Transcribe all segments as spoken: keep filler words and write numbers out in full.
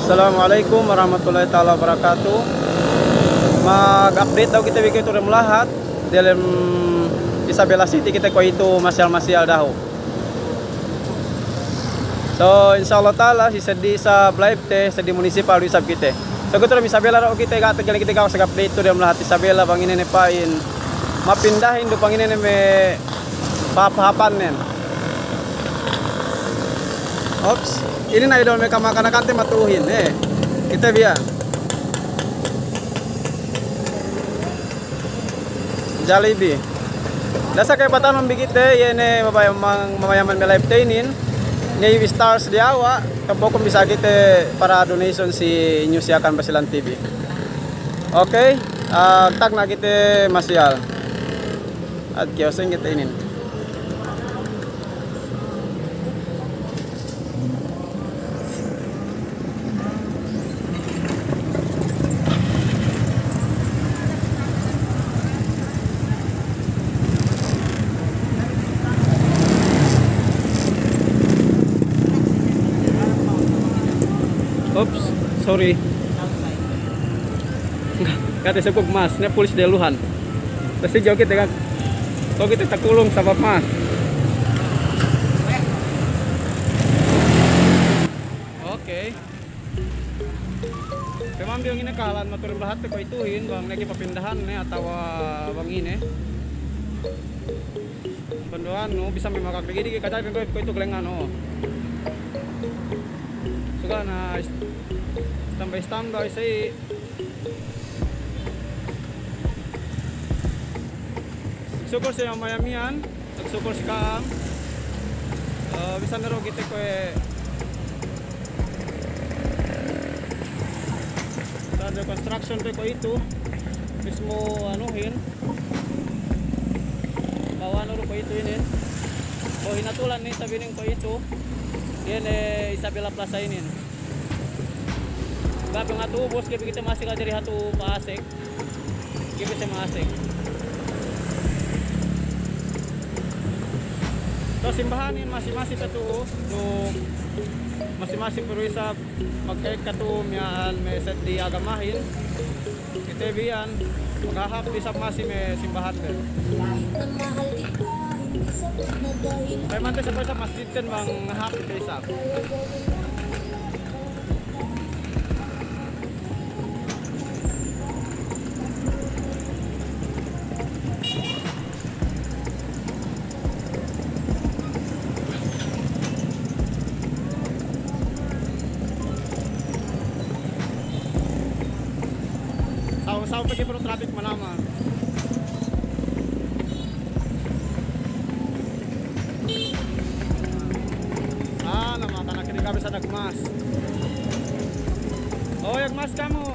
Assalamu alaikum warahmatullahi ta'ala wabarakatuh. Mag-update dahu' kite bi kuwe'itu dem lahat, diyalem Isabela City kite kuwe'itu masiyal-masiyal dahu'. So, insya Allah ta'ala, si seddi isab live te, seddi munisipal du isab kite. So, kuwe'itu dem Isabela dahu' kite, ga' te gana kite ga' usag update tu dem lahat Isabela, bang ine ne pa'in mapindahin du, bang ine ne me' pahāp-pahāpannen. Oops, inin idol me' kamakanakante matu'uhin, eh. Kite bi iyan. Jollibee. Dasa ke patanun bi kite, iye ne mabayam-, mabayaman me' live te inin, ne Stars Diawa, tapokun bisa kite para donation si News Yakan Basilan T V. Oke, ah, tagna' kite masiyal. At kiyoseng kite inin. Oops, sorry. Kate sebug mas, ne pulis deluhan. Pasti jauh kite kan. Kau kite takulung sabab mas. Oke. Pemambi bang ine kahalan matu'u dem lahat te kuwe'ituhin, bang ne ke papindahan ne atawa bang ine. Pandu'annu bisa me' makak diki-diki kajari kuwe'itu kelengan, o. Suga' na is-, standby-standby sa'i. Sukul si mamayam iyan, sukul si ka'am. Eh, bisan du kite kuwe' under construction pe kuwe'itu. Mismu anuhin. Bawanu du kuwe'itu inin. O, hinatulan ne isab inin kuwe'itu. Iye ne Isabela Plaza inin. Ga' pe ngatu ubus, ga'i pe kite masi kadiri hatu pa'asek. Ga'i pe siye ma'asek. So simbahanin masi-masi pe tu'u, duk masi-masi pe du isab magka'ekka tu'u miya'an me' seddi agamahin. Kite bi iyan, maghahāp isab masi me' simbahante. Pa'in mante isab, isab masjidten bang hāp kite isab. Saw-saw pegge' pero traffic manamal. Ah, na makanak ini kami sa nagmas. O, yagmas kamu.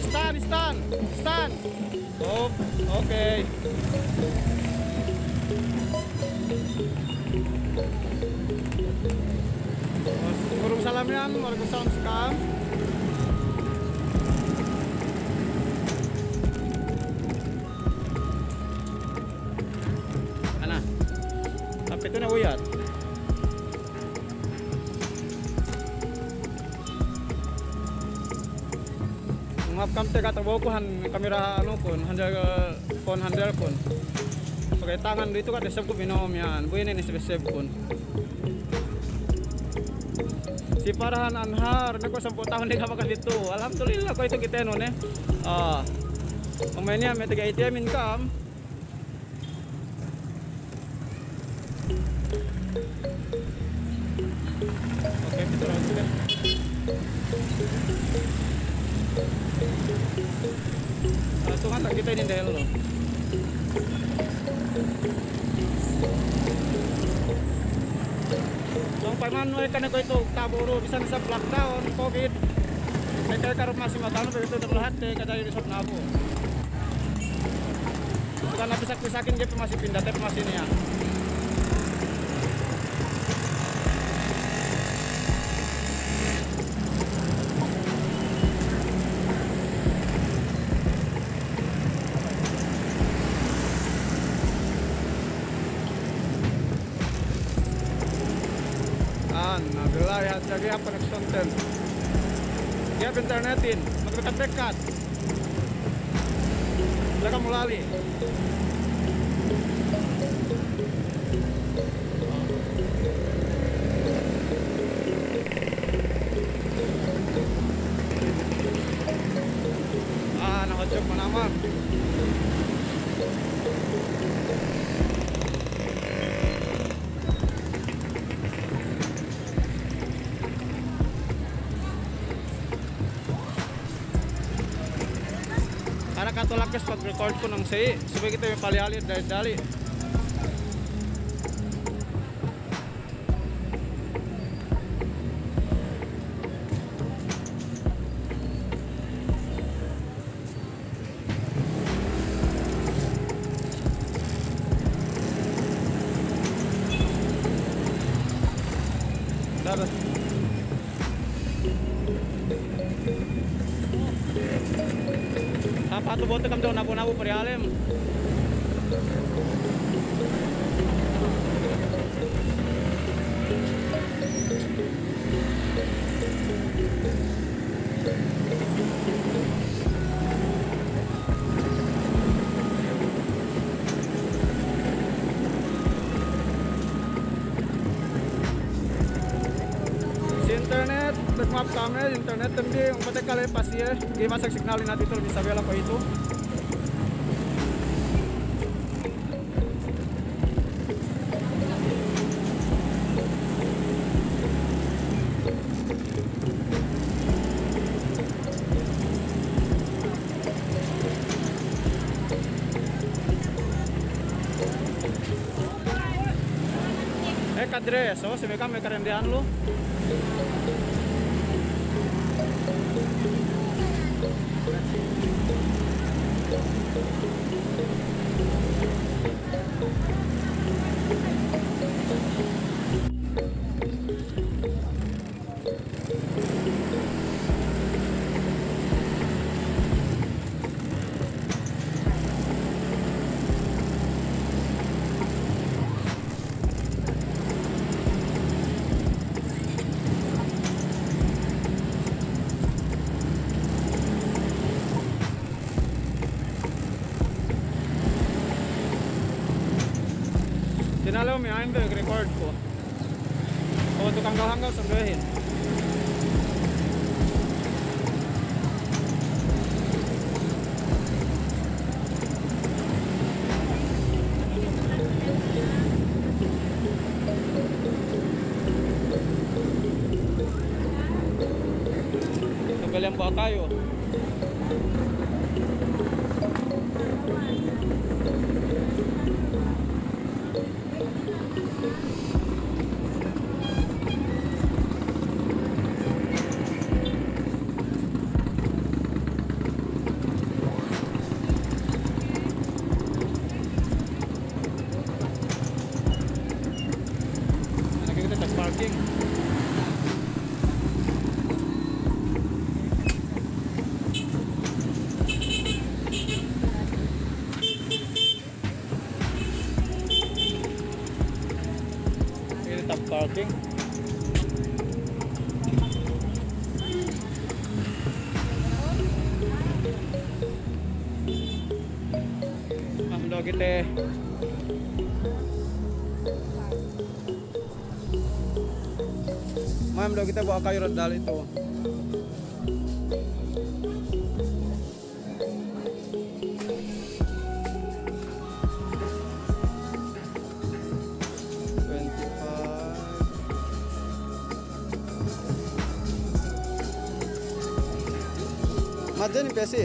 Stand, stand, stand. O, okay. Kurung salam iyan, walaikum salam si ka'am. Ana. Tapi itu na uyat. Maap ka'am te, ga' tabo'oku han kamera anukun, handle, phone handlekun. Pegge' tangan du itu ga' tesebku bino'o miya'an, bu ine ne sebkun. Si Farhan Anhar, ne ko' sampū' tahun ne ga' makaditu. Alhamdulillah, ko' itu kitenu ne. Ah. Pamain iyan me' taga A T M in ka'am. Oke, picture oke deh. Ah, itu kan kita ini deh lo. Bang Parman, we' kane ko' itu tabo'o du, bisan isab lockdown, covid. Kaya karu masi maganu, begitu dem lahat, kaya dari isab nabu. Bukan na pisak-pisakin, ga'i pe masi pinda, ga'i pe masi niya'. Lari hadja ga'i hāp koneksonten. Ga'i hāp internetin, magdekat-dekat. Leka mu lali. Ah, nahojok manamal. Arak katulak ke spot record ku nang si, subey kite me' pali-ali dali-dali. Dapat. Apa tu bote kam daw nabu-nabu parialem. Si internet, pagma'ap kami, internet tembi, umpate kale pasiye, ga'i masag signal ina dito, Isabela ko' itu. Eh, kadre, so, si me' kam me' karendehan lu. Tinalew me' ain be record ku. O, tukang hanggaw-hanggaw, sunduyhin. Tukang lembah kayu. Nakita kite parking. Ine ta' parking. Ma'am daw kite. Ma'am daw kite bawa kayu dali tu. Twenty-five. Madja ne pesi?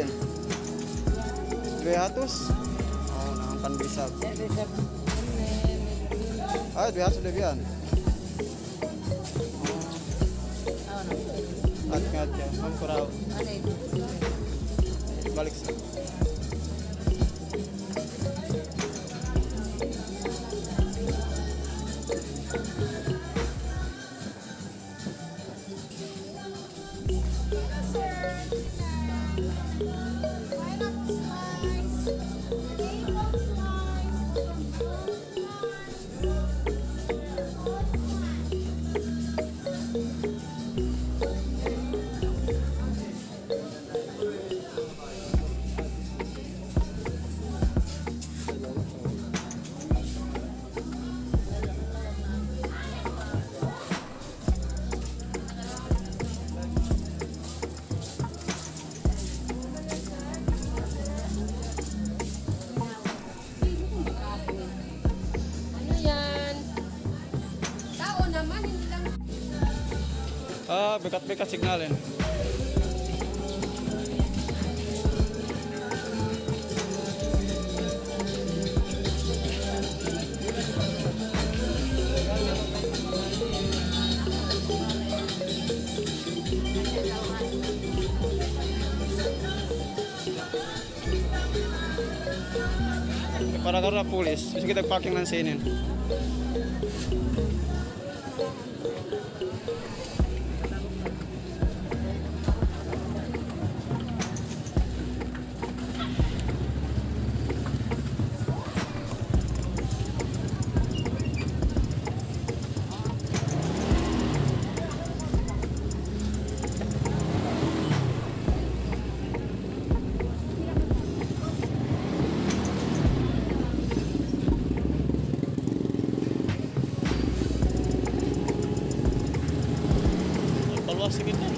Duwe hatus? O, nangkan bisa. Ay, duwe hatus duwe biyan. At nga siya, ang kuraw. Balik sa. Ah, bekat-bekat signalen. Para karna pulis, bisa kite parking nan sinin. Paluwas si kite.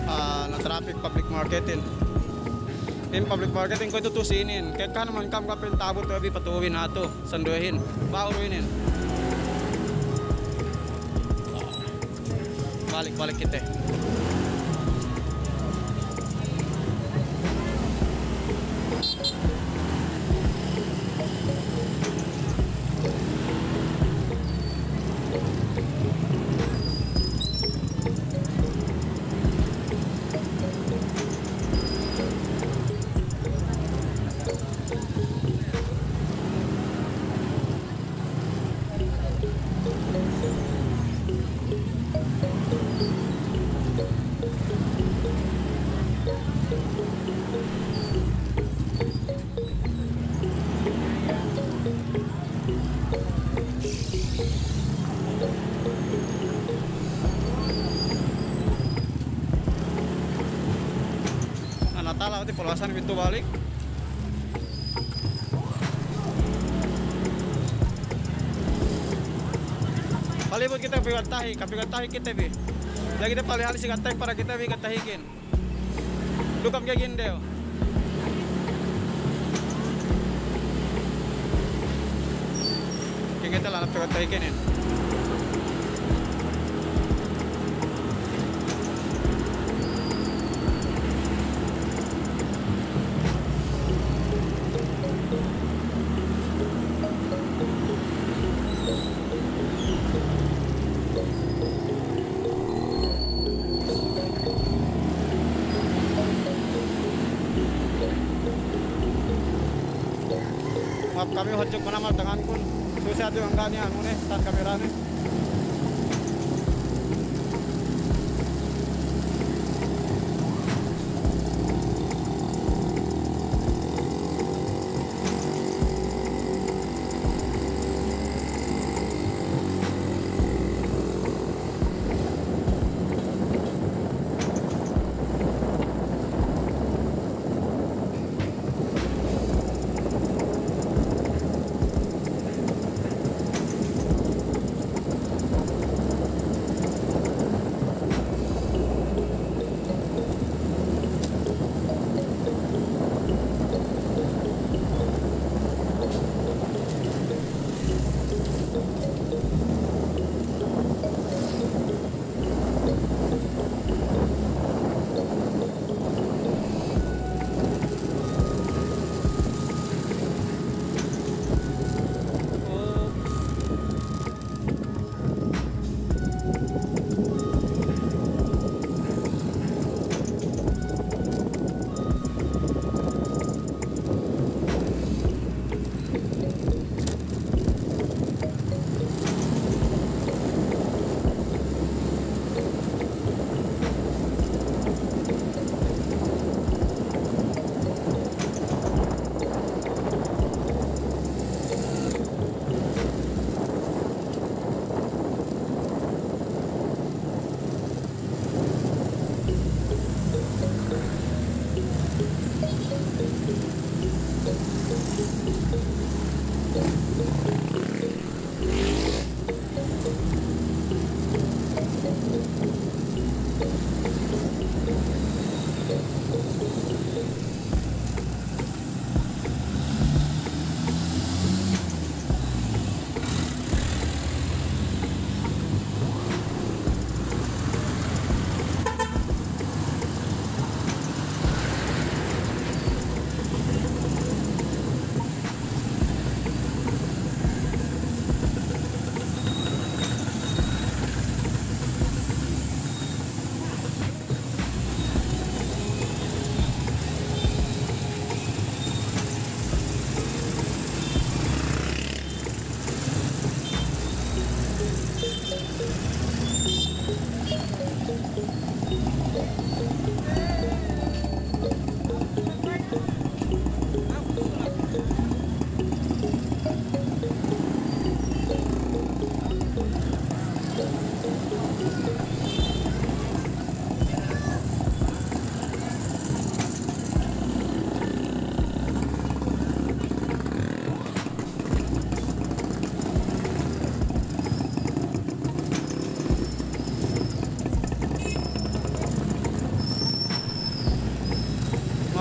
Ah, na-traffic public marketin. In public marketin kuwe'itu tu'u sinin. Kēg ka'am man ka'am ga' pa'in ta'abut we' bi patu'uhin hatu. Sanduwehin. Ba'u du inin. Balik-balik kite. Ana tala oti poluwasan pitu balik. Palibut kite bi Gad Tahik, kapi Gad Tahik kite bi. Lagi' te palihali si Gad Tahik para kite bi Gad Tahikin. Duk ka'am ga'i gindew. Kēngete la hap Gad Tahikin in. Ma'ap kami, hadjuk manamal tangankun. Suse hadju angga' ne, anu ne, stand kamera ne.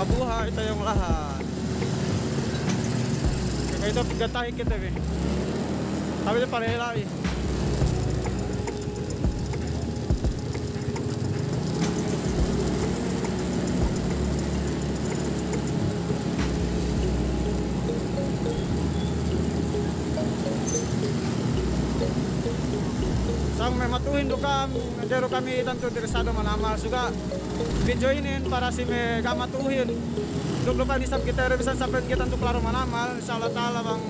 Mabuhay tayong lahat. Kaya itu pigatahi kite bi. Tapi itu pare la'i. Sa' me' matu'uhin du ka'am, ga'i du kami tantu interesado manamal, suga' video inin para si me' ga' matu'uhin. Duk du ka'am isab kite du bisan sampay ga'i tantu klaro manamal, insya Allah ta'ala bang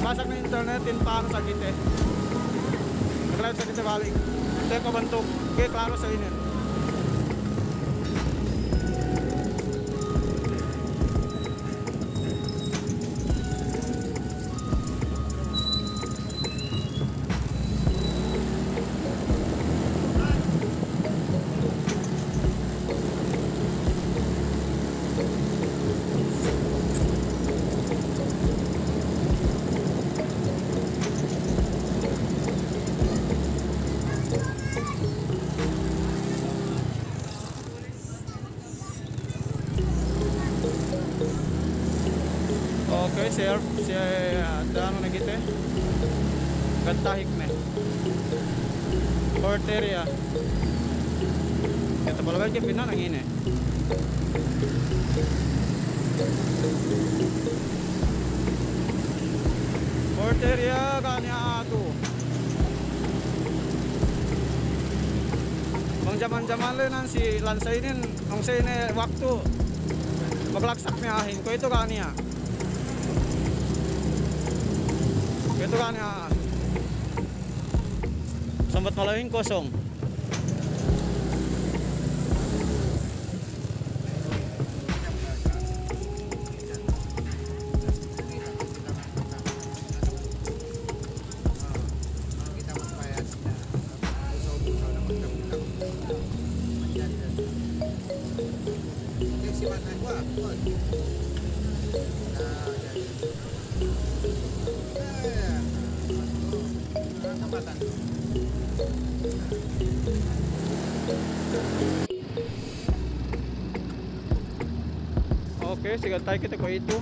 basak ne internetin pa'anu sa' kite. Mag-live sa' kite balik. Teko bantuk ga'i klaro sa' inin. Okey, sir, si, ah, anu ne kite. Gatahik ne. Porteria. Kite balagan ke pinanang ine. Porteria ga' niya' atu. Bang jaman-jaman le nan si lansa inin, nung sa' ine waktu maglagsak ne a'ahin, kuwe'itu ga' niya'. Kuwe'itu ga' niya'. Sambat malahin kosong. Okey, siga ta'i kite kuwe'itu.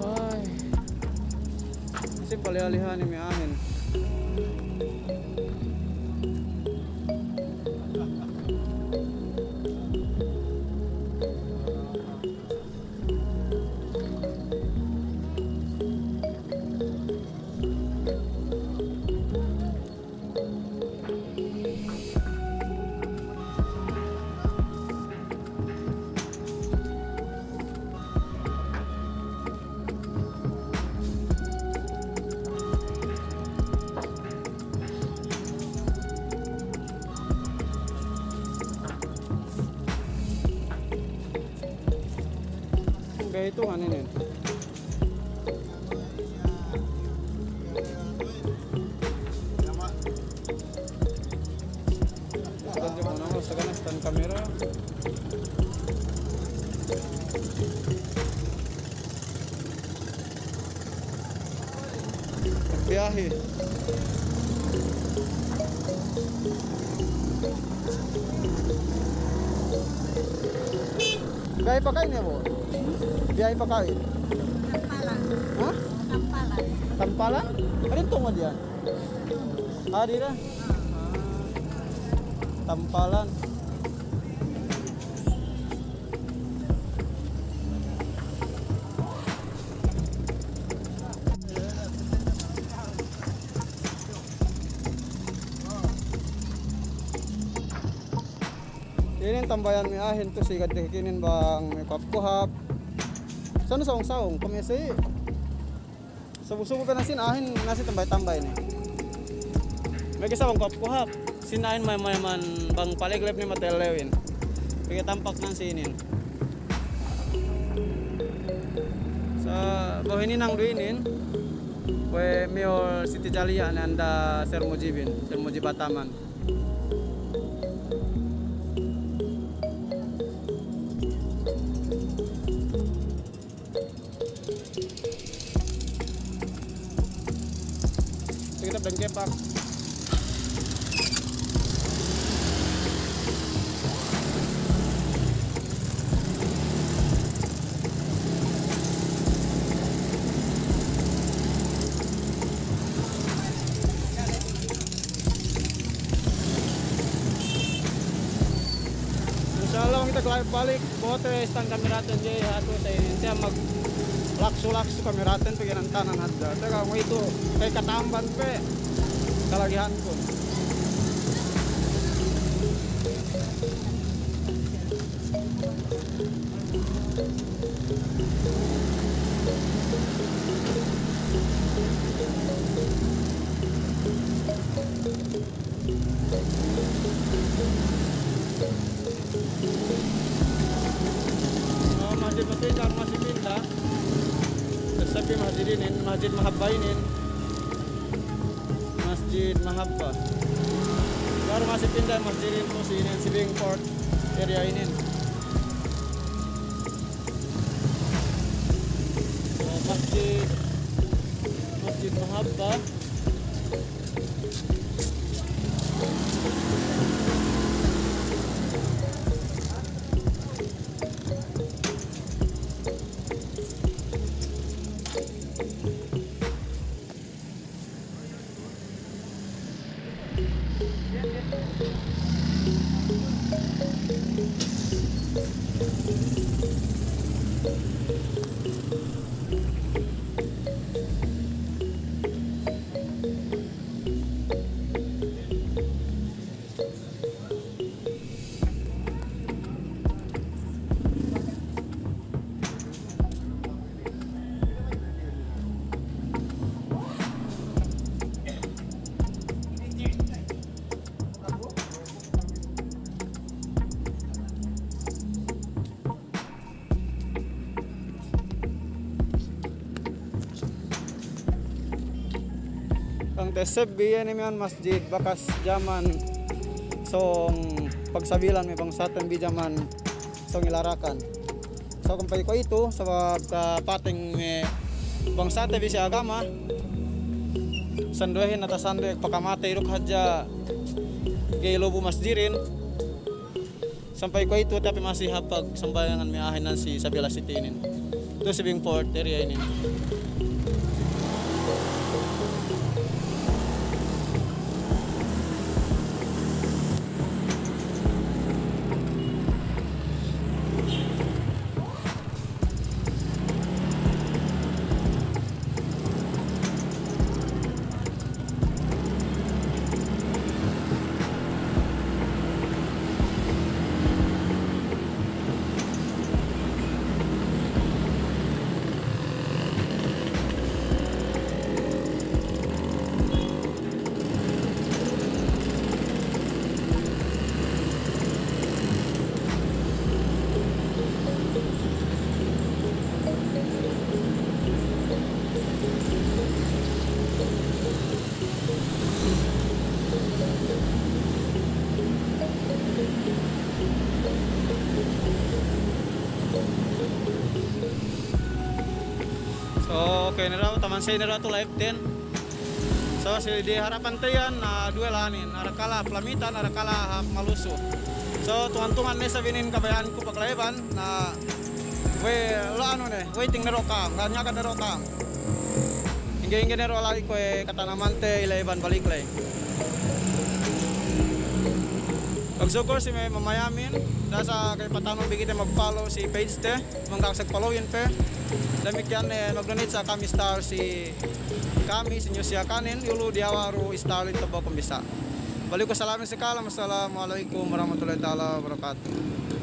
Ay. Sipaliha-liha ne me' a'ahin. Hitungan inin. Ito, stand kamera. Biyahe. Biyahe pa ka'in ne, Bu? Biyahe pa ka'in? Tampalan. Ha? Tampalan. Tampalan? Adin tungo' diyan? Ah, dira. Tampalan. Inin tambayan me' a'ahin tu si gaddek inin bang me' kuhap-kuhap. Sanu sawung-sawung, kuwe' me' si subu-subu pe na sin a'ahin, na si tambay-tambay ne. Meke sa bang kuhap-kuhap, sin a'ahin may-, may man bang paleglep ne matelewin. Pegge' tampak nan si inin. Sa' bohe' hinang du inin, we' miyol Siti Jaliya ne anda Sir Mujibin, Sir Mujib Ataman. Sige, tap, dangkepak. Insya Allah, kite live balik. Bote stand kameraten je, atu te, te mag laksu-laksu kameraten pe genan tanan hadja. Te kamu itu, te katamban pe, kalagihan pun. Ah, Masjid Masjid, baru masi pinda. Sabi masjid inin, Masjid Mahabba inin. Masjid Mahabba. Baru masi pinda masjid inin, si inin, si Bingport area inin. Oh, Masjid, Masjid Mahabba. Bang te sebbi iye ne miya'an masjid bakas jaman sōng pagsabilan me' bangsaten bi jaman sōng ilarakan. So, sampay kuwe'itu, sabab kapateng me' bangsate bi si agama, sinduwehin atasan du pakamatey duk hadja ga'i lubu masjidin. Sampay kuwe'itu, tapi masi hap pagsambahayangan me' a'ahin nan si Sabila City inin. Tu si Bingport area inin. Oke, ne du, taman siye ne du tu live ten. So, si di harapante iyan, na duwe lahanin, arakala' hap Lamitan, arakala' hap Maluso. So, tungan-tungan ne isab inin kabaya'anku paglaiban, na we' lo' anu ne, waiting ne du ka'am, ngagad ne du ka'am. Ingge-ingge ne du la'i kuwe' katanamante ila'iban balik ley. Magsukul si me' mamayamin, dasa ka'i patanun bi kite mag-follow si page te, manggaksag followin pe. Damikkiyan ne mag-donate sa kami star si kami si News Yakanin, ilu diyawa' du star in tebbo' kumbisa'. Balik ku salamin si ka'am, assalamu alaikum warahmatullahi ta'ala wabarakatuh.